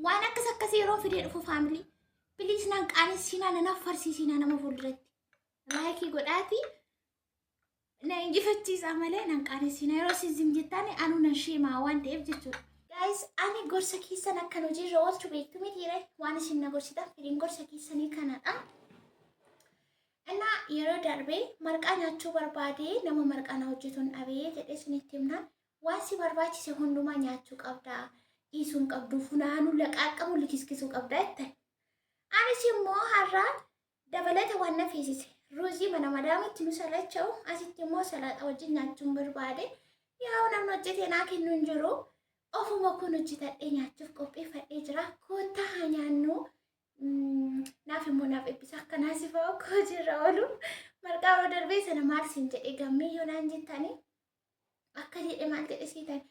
Waan akkas akkasii yeroo fidee dhufu family please naan qaanessinaa, nan affarsiisinaa nama fuulduratti. Like godhaati na injifachiisaa malee nan qaanessinaa yeroo isin zim jettaani anuu nan sheemaa waan ta'eef jechuudha. Guys, ani gorsa keessan akkan hojiirra oolchu beektu mitiire, waan isin na gorsitan fedhiin gorsa keessanii kanadha. Innaa yeroo darbee marqaa nyaachuu barbaade, nama marqaa na hojjetuun dhabee jedhee isinitti himnaan, waan si barbaachise hundumaa nyaachuu qabda, dhiisuu hin qabdu, funaanuu, laqaaqqamuu, likiskisuu qabda jettan. Anis immoo har'a dabalata waan na feesise. Ruuzii mana madaamitti nu salacha'u, asitti immoo salaaxa wajjin nyaachuun barbaade. Yaa'u namni hojjetee naa kennu hin jiru. Ofuma kun hojjetadhee nyaachuuf qopheeffadhee jira. Koottaa haa nyaannu. Naaf immoo naaf eebbisa akkanaa si fa'a akka hojiirra oolu. Marqaa yeroo darbee sana maal siin jedhee gammee yoo naan jettanii, akka jedhe maal jedhe siitan,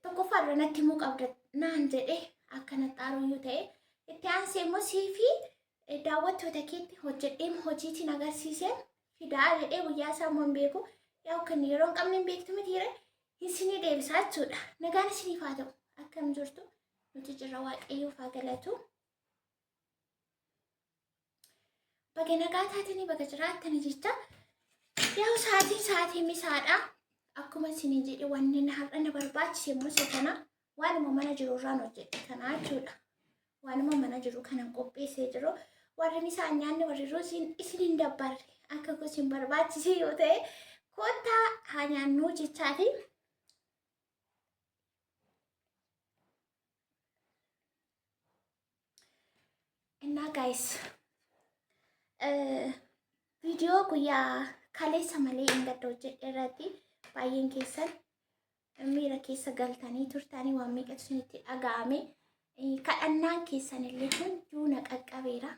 tokkoffaa dura natti himuu qabda naan jedhe, akka naxxaaruyyuu ta'e. Itti aansee immoo sii fi daawwattoota keetti hojjedhee hojiitiin agarsiiseen fidaa jedhee, guyyaa isaa immoo hin beeku. Yaa'u kan yeroo hin qabne hin beektu mitiire, isinii deebisaa jechuudha. Nagaan isiniif haa ta'u. Akkam jirtu? Nuti jirra, Waaqayyoof haa galatu. Baga nagaa taatanii, baga jiraattanii jecha. Yaa'u sa'aatiin sa'aatii misaadha. Akkuma isinii jedhe, wanni har'a na barbaachise immoo isa kana, waanuma mana jiru irraan hojjedhe kana jechuudha. Waanuma mana jiru kanan qopheessee jiru. Warri misaan nyaanni, warri ruuziin isin hin dabbarre, akka gosi hin barbaachise yoo ta'e, kottaa haa nyaannuu jechaati. Innaa guys, viidiyoo guyyaa kaleessa malee hin gadda hojjedhe irratti baay'een keessan miira keessa galtanii turtanii, waan meeqatu isinitti dhaga'ame. Kadhannaan keessan illee hunduu na qaqqabeera.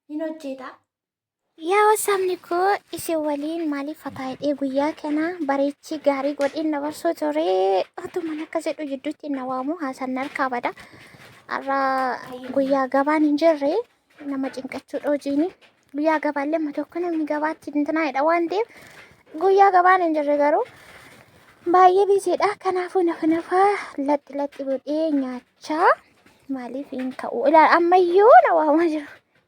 Hin hojjeta. Yaa sabni koo, isin waliin maaliif fataa hidhee guyyaa kana bareechii gaarii godheen dabarsuu ture, otuma akka jedhu jidduutti na waamu haasan harkaa bada. Har'a guyyaa gabaan hin jirre nama cinqachuudha hojiin. Guyyaa gabaallee amma tokko namni gabaatti intinaa'edha waan ta'eef, guyyaa gabaan hin jirre garuu baay'ee biisiidha. Kanaafuu nafa nafa laxxi laxxi godhee nyaachaa maaliif hin ka'u? Ilaal, ammayyuu na waamaa jiru.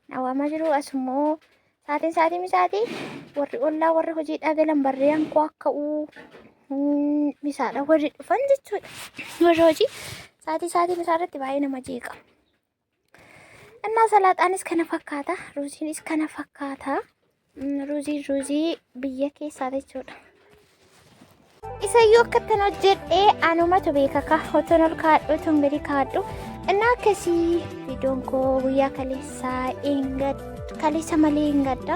Na waamaa jiru. Asummoo sa'aatiin sa'aatii misaatii, warri ollaa warri hojiidhaa galan barreeyaan koo akka uu misaadha warri dhufan jechuudha. Warri hojii sa'aatii sa'aatii misaa irratti baay'ee nama jeeqa. Innaa salaaxaanis kana fakkaata. Ruuziinis kana fakkaata. Ruuziin ruuzii biyya keessaa jechuudha. Isayyuu akka ittiin hojjedhee anumatu beeka ka otoon ol kaadhu otoon gadi kaadhu. Innaa akkasii viidiyoon koo guyyaa kaleessaa kaleessa malee hin gadda.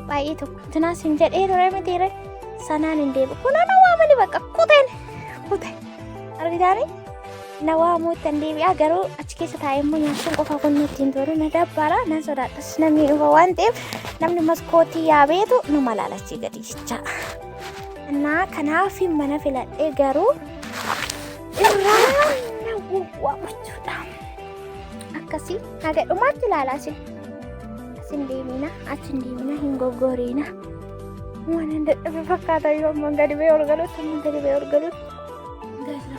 Baay'ee tokko tinaas hin jedhee ture mitiire, sanaan hin deebi'u. Kun ana waamani bakka kuteen kute argitaanii na waamuu ittiin deebi'a, garuu achi keessa taa'ee immoo nyaachuun qofa kun nutti hin tolu, na dabbara, nan sodaadhas, namni dhufa waan ta'eef, namni maskootii yaabeetu nu malaalachii gadi jecha. Innaa kanaaf mana filadhee, garuu irraa na wawwaamu jechuudha. Akkasii haga dhumaatti ilaalaa isin. Asin deemina, achi hin deemina, hin goggoriina. Waan hin dadhabe fakkaata yoo amman gadi ba'ee ol galutti, amman gadi ba'ee ol galutti.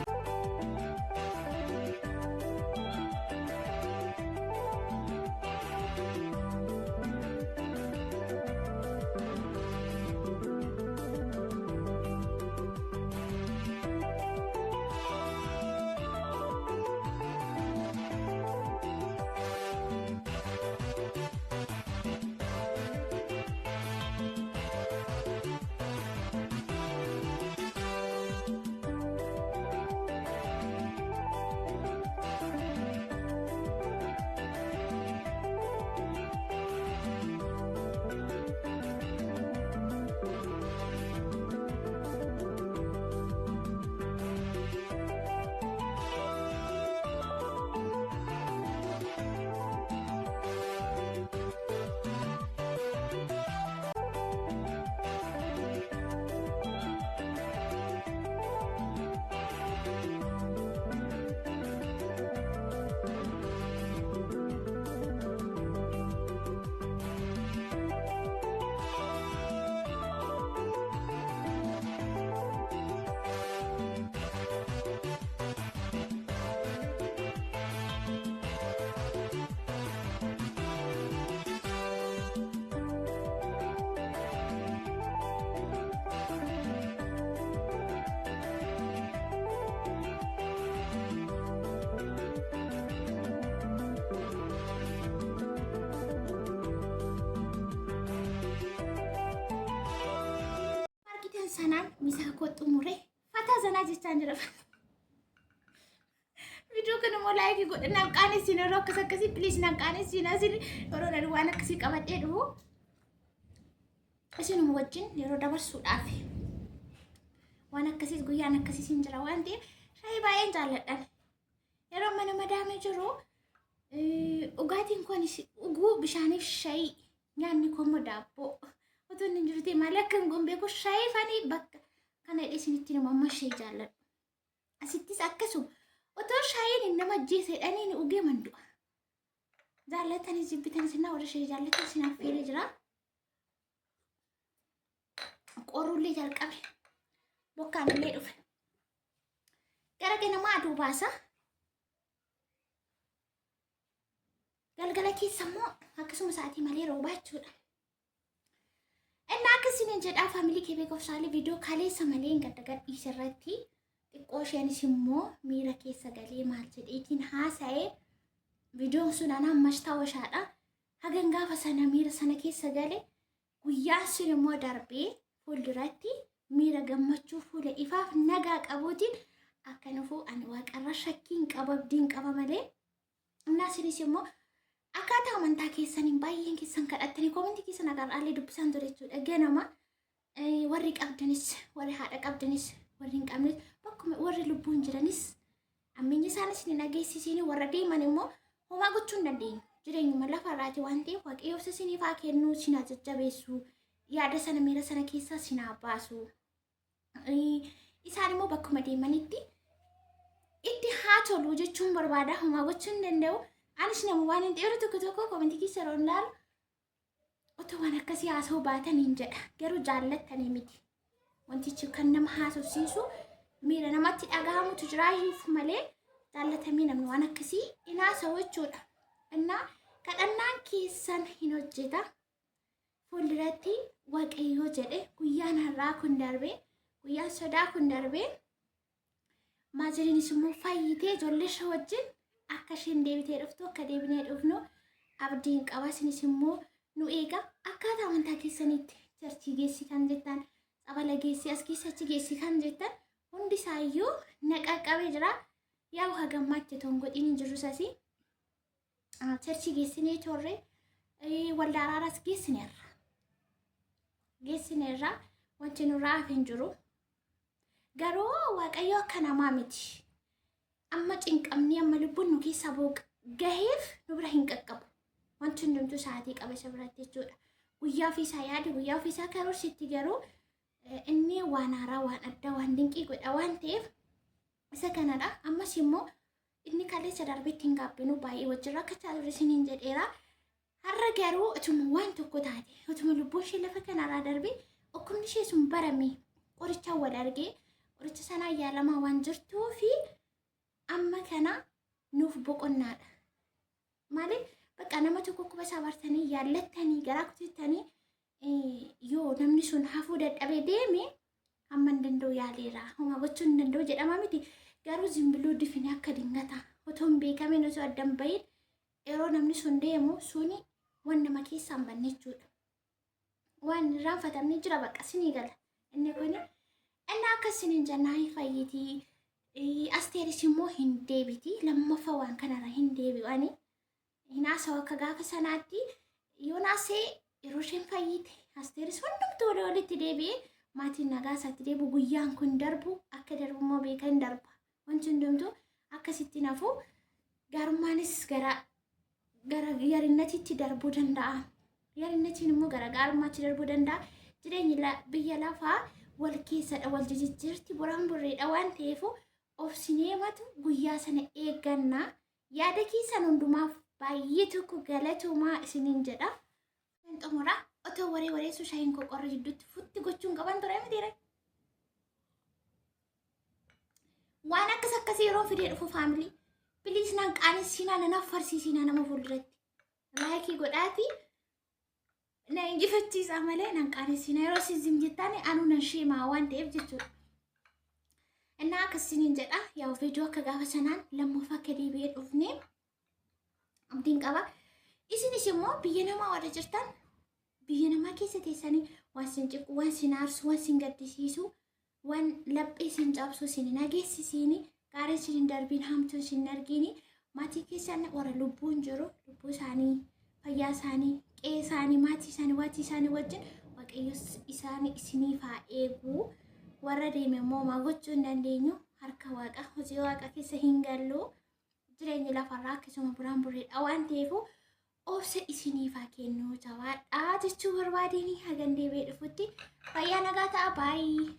Dubbisaan jira. Viidiyoo kana immoo like godha, naan qaanessin yeroo akkas akkasii, please naan qaanessin. Asin yeroo nani waan akkasii qabadhee dhufu isinuma wajjin yeroo dabarsuudhaaf waan akkasiis guyyaan akkasiis hin jira waan ta'eef shaayii baay'een jaalladhan. Yeroo mana madaamee jiru dhugaatiin kun dhuguu bishaaniif shaayii, nyaanni koo immoo daabboo otoo inni hin jiru ta'e malee akka hin goon beeku, shaayii fanii bakka kana hidhee isinitti himu, amma shaayii jaalladhu. Asittis akkasuma otoo shaayiin nama ajjeese jedhanii ni dhugee mandu'a. Jaallatanis jibbitanis innaa warra shaayii jaallatan isin affeeree jira. Qorrullee jalqabe. Bokkaan illee dhufe. Gara ganamaa aduu baasa. Galgala keessa immoo akkasuma sa'aatii malee roobaa jechuudha. Inni akka isiniin jedhaa, family kee beekumsaalee, viidiyoo kaleessa malee hin gadda gadhiise irratti xiqqoo isheenis immoo miira keessa galee maal jedheetiin haasa'ee, viidiyoon sun anaan mashtaawashaadha. Hagan gaafa sana miira sana keessa gale, guyyaan sun immoo darbee fuulduratti miira gammachuu, fuula ifaaf nagaa qabuutiin akka nufu ani waaqarra shakkiin qaba, abdiin qaba malee. Innaa isinis immoo akkaataa amantaa keessaniin baay'een keessan kadhattanii comment keessan agarraallee dubbisaan ture jechuudha. Ganama warri qabdanis, warri haadha qabdanis, warri hin qabnes, bakkuma warri lubbuun jiranis ammeenyi isaanis ni dhageessisiin, warra deeman immoo homaa gochuu hin dandeenyu. Jireenyuma lafa irraati waan ta'eef Waaqayyo obsa isiniif haa kennu, isin haa jajjabeessu, yaada sana miira sana keessaa isin haa baasu. Isaan immoo bakkuma deemanitti itti haa tolu jechuun barbaada. Homaa gochuu hin danda'u. Anis nama waan hin yeroo tokko tokko comment keessa yeroo ilaalu otoo waan akkasii haasa'uu baataniin jedha. Garuu jaallattanii miti. Wantichi kan nama haasofsiisu miira namatti dhagahamutu jiraayyuuf malee jaallatamee namni waan akkasii hin haasa'u jechuudha. Innaa kadhannaan keessan hin hojjeta. Fuulduratti Waaqayyoo jedhe guyyaan har'aa kun darbee, guyyaan sodaa kun darbee, maaziriinis immoo fayyitee ijoollee ishee wajjin akka isheen deebitee dhuftu, akka deebinee dhufnu abdiin qaba. Isinis immoo nu eega. Akkaataa amantaa keessaniitti church geessi kan jettan, tsabala geessi, as geessi, achi geessi kan jettan hundi isaayyuu na qaqqabee jira. Yaa'u hagammaatti otoo hin godhiin hin jirru sasii. Church geessinee turre, waldaa araaras geessineerra. Geessineerra, wanti nurraa hafe hin jiru. Garuu Waaqayyo akka namaa miti. Amma cinqamnee amma lubbuun nu keessaa booqa gaheef nu bira hin qaqqabu. Wanti hundumtuu sa'aatii qaba isa biratti jechuudha. Guyyaa ofiisaa yaade, guyyaa ofiisaa karoorsitti, garuu inni waan haaraa, waan addaa, waan dinqii godha waan ta'eef isa kanadha. Ammas immoo inni kaleessa darbetti hin gaabbinu, baay'ee wajjin rakkachaa turre isiniin jedheera. Har'a garuu utuma waan tokko taate, utuma lubbuun ishee lafa kanarraa darbe, dhukkubni ishee sun barame, qorichaan wal argee qoricha sanaan yaalamaa waan jirtuu fi amma kana nuuf boqonnaadha. Maaliif, bakka nama tokko dhukkuba isaa bartanii yaallattanii garaa kutattanii yoo namni sun hafuu dadhabee deeme, hamma hin danda'u yaaleera, homaa gochuu hin danda'u jedhama miti. Garuu zimbiluu difine akka dingata otoo hin beekamin, osoo adda hin bahin yeroo namni sun deemu suni waan nama keessaa hin banne jechuudha. Waan irraanfatamne jira, bakka sinii gala. Inni kun inni akka isiniin jennaa hin fayyitii. Asteeris immoo hin deebiti. Lammaffaa waan kanarra hin deebi'ani. Hin haasa'u akka gaafa sanaatti. Yoo naasee yeroo isheen fayyite Asteeris hundumtuu walii walitti deebi'ee maatiin nagaa isaatti deebi'u, guyyaan kun darbu akka darbu immoo beeka, hin darba. Wanti hundumtuu akkasitti nafu, gaarummaanis gara gara yarinnatitti darbuu danda'a. Yarinnatiin immoo gara gaarummaatti darbuu danda'a. Jireenyi biyya lafaa wal keessadha, wal jijjiirti, boraan burreedha waan ta'eef obsinee matu guyyaa sana eegganna. Yaada keessan hundumaaf baay'ee tokko galatoomaa isiniin jedha. Xumura otoo waree wareessuu shaayiin koo qorra jidduutti futti gochuun qaban ture mitiire. Waan akkas akkasii yeroo fidee dhufu, family, please naan qaanessinaa, nan affarsiisinaa nama fuulduratti. Like godhaati na injifachiisaa malee nan qaanessinaa yeroo isin zim jettaani anuu nan sheemaa waan ta'eef jechuudha. Innaa akkasiniin jedha, yaa viidiyoo akka gaafa sanaan lammaffaa akka deebi'ee dhufne abdiin qaba. Isinis immoo biyya namaa warra jirtan, biyya namaa keessa teessanii waan sin ciqu, waan sin aarsu, waan sin gaddisiisu Waan laphee isin cabsu isin hin dhageessisiini. Gaarii isin hin darbiin, hamtuu isin hin argiini. Maatii keessan warra lubbuun jiru lubbuu isaanii, fayyaa isaanii, qe'ee isaanii, maatii isaanii, waatii isaanii wajjin Waaqayyo isaan isiniif haa eegu. Warra deeme immoo homaa gochuu hin dandeenyu. Harka Waaqa hojii Waaqa keessa hin gallu. Jireenyi lafarraa akkasuma buraan bureedha waan ta'eef obsa isiniif haa kennu, jabaadhaa jechuu barbaadeenii hagan deebi'ee dhufutti fayyaa nagaa ta'a, baay'ee.